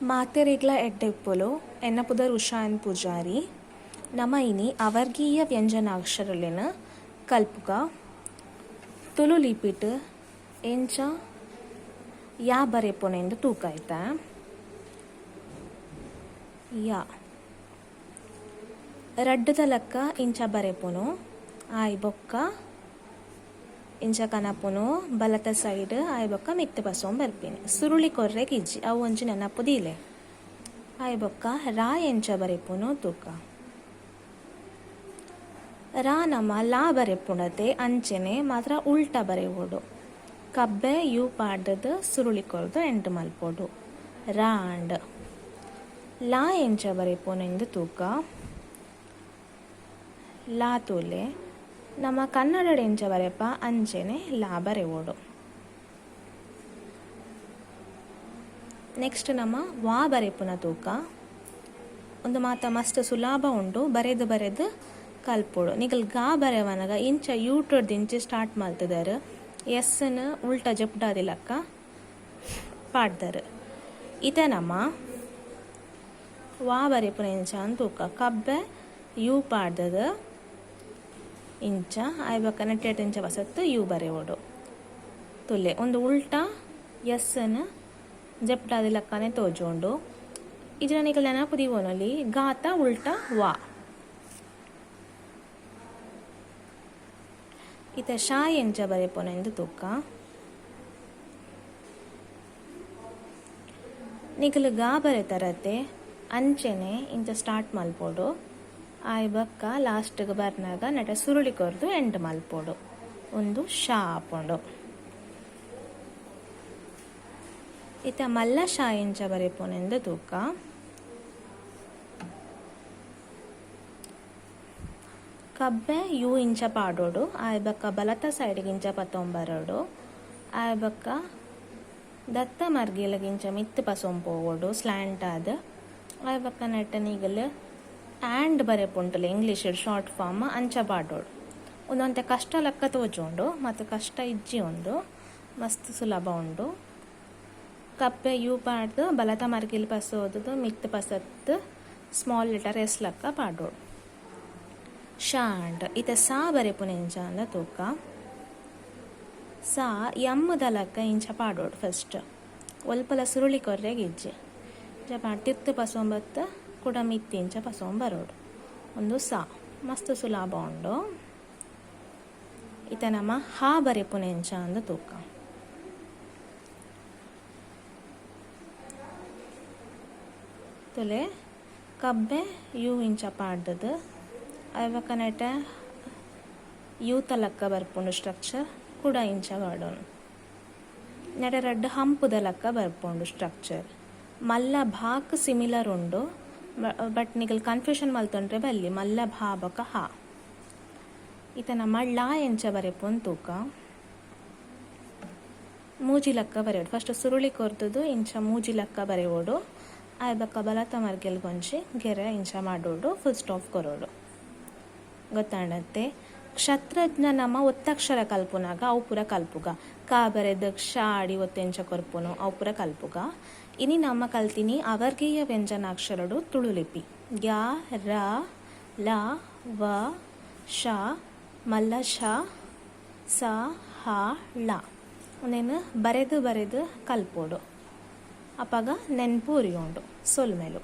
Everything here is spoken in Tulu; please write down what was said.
ಮಾತೆರೆಗ್ಲ ಎಡ್ಡೆಪ್ಪುಲು. ಎನ್ನ ಪುದರ್ ಉಷಾ ಎನ್ ಪೂಜಾರಿ. ನಮ ಇನಿ ಅವರ್ಗೀಯ ವ್ಯಂಜನಾಕ್ಷರಲೆನ್ ಕಲ್ಪುಗ. ತುಲು ಲಿಪಿಟ್ ಎಂಚ ಯಾ ಬರೆಪುನೆಂದ್ ತೂಕ ಇತ್ತೆ. ಯಾ. ರಡ್ಡ್ದ ಲೆಕ್ಕ ಇಂಚ ಬರೆಪುನು. ಆಯಿ ಬೊಕ್ಕ ಇಂಚ ಕನಪುನು ಬಲತ ಸೈಡ್ ಆಯಿ ಬೊಕ್ಕ ಮಿತ್ತ್ ಪಸೊಂದು ಬರ್ಪಿನಿ. ಸುರುಳಿ ಕೊರ್ರೆಗ್ ಇಜ್ಜಿ ಅವು ಒಂಜಿ ನೆನಪು ದೀಲೆ. ಆಯಿ ಬೊಕ್ಕ ರಾ ಎಂಚ ಬರೆಪುನು ತೂಕ. ರಾ ನಮ ಲಾ ಬರೆಪುಂಡತೆ ಅಂಚೆನೆ ಮಾತ್ರ ಉಲ್ಟ ಬರೆವೊಡು. ಕಬ್ಬೆ ಯು ಪಾಡ್ದ್ ಸುರುಳಿ ಕೊರ್ದು ಎಂಡ್ ಮಲ್ಪೊಡು. ರಾ ಆಂಡ್. ಲಾ ಎಂಚ ಬರೆಪುನೆಂದ್ ತೂಕ. ಲಾ ತೂಲೆ. ನಮ ಕನ್ನಡಡ್ ಎಂಚ ಬರೆಪ ಅಂಚೆನೆ ಲಾ ಬರೆವೊಡು. ನೆಕ್ಸ್ಟ್ ನಮ ವಾ ಬರೆಪುನ ತೂಕ. ಉಂದು ಮಾತ ಮಸ್ತ್ ಸುಲಭ ಉಂಡು ಬರೆದ್ ಬರೆದ್ ಕಲ್ಪೊಡು. ನಿಕುಲು ಗಾ ಬರೆವನಗ ಇಂಚ ಯೂಟ್ಯೂಡ್ದ್ ಇಂಚ ಸ್ಟಾರ್ಟ್ ಮಲ್ತ್ದರ್ ಎಸ್ ನ್ ಉಲ್ಟ ಜೆಪ್ಡಾದಿಲಕ್ಕ ಪಾಡ್ದರ್. ಇತ್ತೆ ನಮ ವಾ ಬರೆಪುನ ಎಂಚ ಅಂದ್ ತೂಕ. ಕಬ್ಬೆ ಯು ಪಾಡ್ದದ್ ಇಂಚ ಆಯಿ ಬೊಕ್ಕ ನೆಟ್ಟೆಟ್ ಇಂಚ ಪಸತ್ ಯು ಬರೆವೊಡು. ತೂಲೆ ಉಂದು ಉಲ್ಟ ಎಸ್ ನ್ ಜೆಪ್ಡಾದಿ ಲಕ್ಕನೆ ತೋಜುಂಡು. ಇಜ್ಜಿಂಡ ನಿಕುಲು ನೆನಪು ದೀವೊನೊಲಿ ಗಾತ ಉಲ್ಟ ವಾ. ಇತ್ತೆ ಶಾ ಎಂಚ ಬರೆಪುನೆಂದ್ ತೂಕ. ನಿಕುಲು ಗಾ ಬರೆತರತೆ ಅಂಚೆನೆ ಇಂಚ ಸ್ಟಾರ್ಟ್ ಮಲ್ಪೊಡು. ಆಯಿ ಬೊಕ್ಕ ಲಾಸ್ಟ್ ಗ್ ಬರ್ನಗ ನೆಟ ಸುರುಳಿ ಕೊರ್ದು ಎಂಡ್ ಮಲ್ಪೊಡು. ಉಂದು ಶಾ ಆಪುಂಡು. ಇತ್ತೆ ಮಲ್ಲ ಶಾ ಎಂಚ ಬರೆಪುನೆಂದ್ ತೂಕ. ಕಬ್ಬೆ ಯು ಇಂಚ ಪಾಡೊಡು. ಆಯಿ ಬೊಕ್ಕ ಬಲತ ಸೈಡ್ ಗ್ ಇಂಚ ಪತೊಂಬರೊಡು. ಆಯಿ ಬೊಕ್ಕ ದತ್ತ ಮರ್ಗಿಲಗ್ ಇಂಚ ಮಿತ್ತ್ ಪಸೊಂದು ಪೋವೊಡು ಸ್ಲ್ಯಾಂಟ್ ಆದ್. ಆಯಿ ಬೊಕ್ಕ ನೆಟ್ಟ್ ನಿಗಲ್ ಆಂಡ್ ಬರೆಪುಂಟುಲ ಇಂಗ್ಲೀಷ್ ಡ್ ಶಾರ್ಟ್ ಫಾರ್ಮ್ ಅಂಚ ಪಾಡೊಡು. ಉಂದು ಒಂತೆ ಕಷ್ಟ ಲೆಕ್ಕ ತೋಜುಂಡು ಮತ್ ಕಷ್ಟ ಇಜ್ಜಿ ಉಂದು ಮಸ್ತ್ ಸುಲಭ ಉಂಡು. ಕಪ್ಪೆ ಯು ಪಾಡ್ದ್ ಬಲತ ಮರ್ಗಿಲ್ ಪಸೋದುದು ಮಿತ್ತ್ ಪಸತ್ತ್ ಸ್ಮಾಲ್ ಲೆಟರ್ ಎಸ್ ಲೆಕ್ಕ ಪಾಡೊಡು. ಶ ಆಂಡ್. ಇತ್ತೆ ಸ ಬರೆಪುನ ಎಂಚ ಅಂದ್ ತೂಕ. ಸ ಎಮ್ ದ ಲೆಕ್ಕ ಇಂಚ ಪಾಡೊಡು ಫಸ್ಟ್. ಒಲ್ಪಲ ಸುರುಳಿ ಕೊರ್ರೆಗ್ ಇಜ್ಜಿ. ಇಂಚ ಪಾಡ್ ತಿರ್ತ್ ಪಸೊಂಬತ್ತ್ ಕುಡ ಮಿತ್ತ್ ಇಂಚ ಪಸೊಂದು ಬರೊಡು. ಉಂದು ಸ. ಮಸ್ತ್ ಸುಲಭ ಉಂಡು. ಇತ್ತೆ ನಮ ಹ ಬರೆಪುನ ಎಂಚ ಅಂದ್ ತೂಕ. ತೂಲೆ ಕಬ್ಬೆ ಯು ಇಂಚ ಪಾಡ್ದದ್ ಆಯಿ ಬೊಕ್ಕ ನೆಟೆ ಯುತ ಲೆಕ್ಕ ಬರ್ಪುಂಡು ಸ್ಟ್ರಕ್ಚರ್ ಕುಡ ಇಂಚ ಪಾಡೊನು. ನೆಟೆ ರಡ್ಡ್ ಹಂಪುದ ಲೆಕ್ಕ ಬರ್ಪುಂಡು ಸ್ಟ್ರಕ್ಚರ್. ಮಲ್ಲ ಭಾಕ್ ಸಿಮಿಲರ್ ಉಂಡು ಬಟ್ ನಿಕುಲು ಕನ್ಫ್ಯೂಷನ್ ಮಲ್ತೊನ್ರೆ ಬಲ್ಲಿ ಮಲ್ಲ ಭಾ ಬೊಕ ಹ. ಇತ್ತೆ ನಮ ಳ ಎಂಚ ಬರೆಪುಂದ್ ತೂಕ. ಮೂಜಿ ಲಕ್ಕ ಬರೆವೊಡು. ಫಸ್ಟ್ ಸುರುಳಿ ಕೊರ್ದುದು ಇಂಚ ಮೂಜಿ ಲಕ್ಕ ಬರೆವೊಡು. ಆಯಿ ಬೊಕ್ಕ ಬಲತ ಮರ್ಗಿಲ್ಗ್ ಒಂಜಿ ಗೆರೆ ಇಂಚ ಮಾಡೊಡು ಫುಲ್ ಸ್ಟಾಪ್ ಕೊರೊಡು. ಗೊತ್ತಾಂಡತ್ತೆ. ಕ್ಷತ್ರಜ್ಞ ನಮ ಒತ್ತಕ್ಷರ ಕಲ್ಪುನಗ ಅವು ಪೂರ ಕಲ್ಪುಗ. ಕ ಬರೆದ್ ಕ್ಷ ಅಡಿ ಒತ್ತು ಎಂಚ ಕೊರ್ಪುನು ಅವು ಪೂರ ಕಲ್ಪುಗ. ಇನಿ ನಮ ಕಲ್ತಿನಿ ಅವರ್ಗೀಯ ವ್ಯಂಜನಾಕ್ಷರೊಡು ತುಳು ಲಿಪಿ. ಯ, ರ, ಲ, ವ, ಶ, ಮಲ್ಲ ಷ, ಸ, ಹ, ಳ ಉಂದೆನ್ ಬರೆದ್ ಬರೆದ್ ಕಲ್ಪೊಡು. ಅಪಗ ನೆಂಪು ಒರಿಯುಂಡು. ಸೊಲ್ಮೆಲು.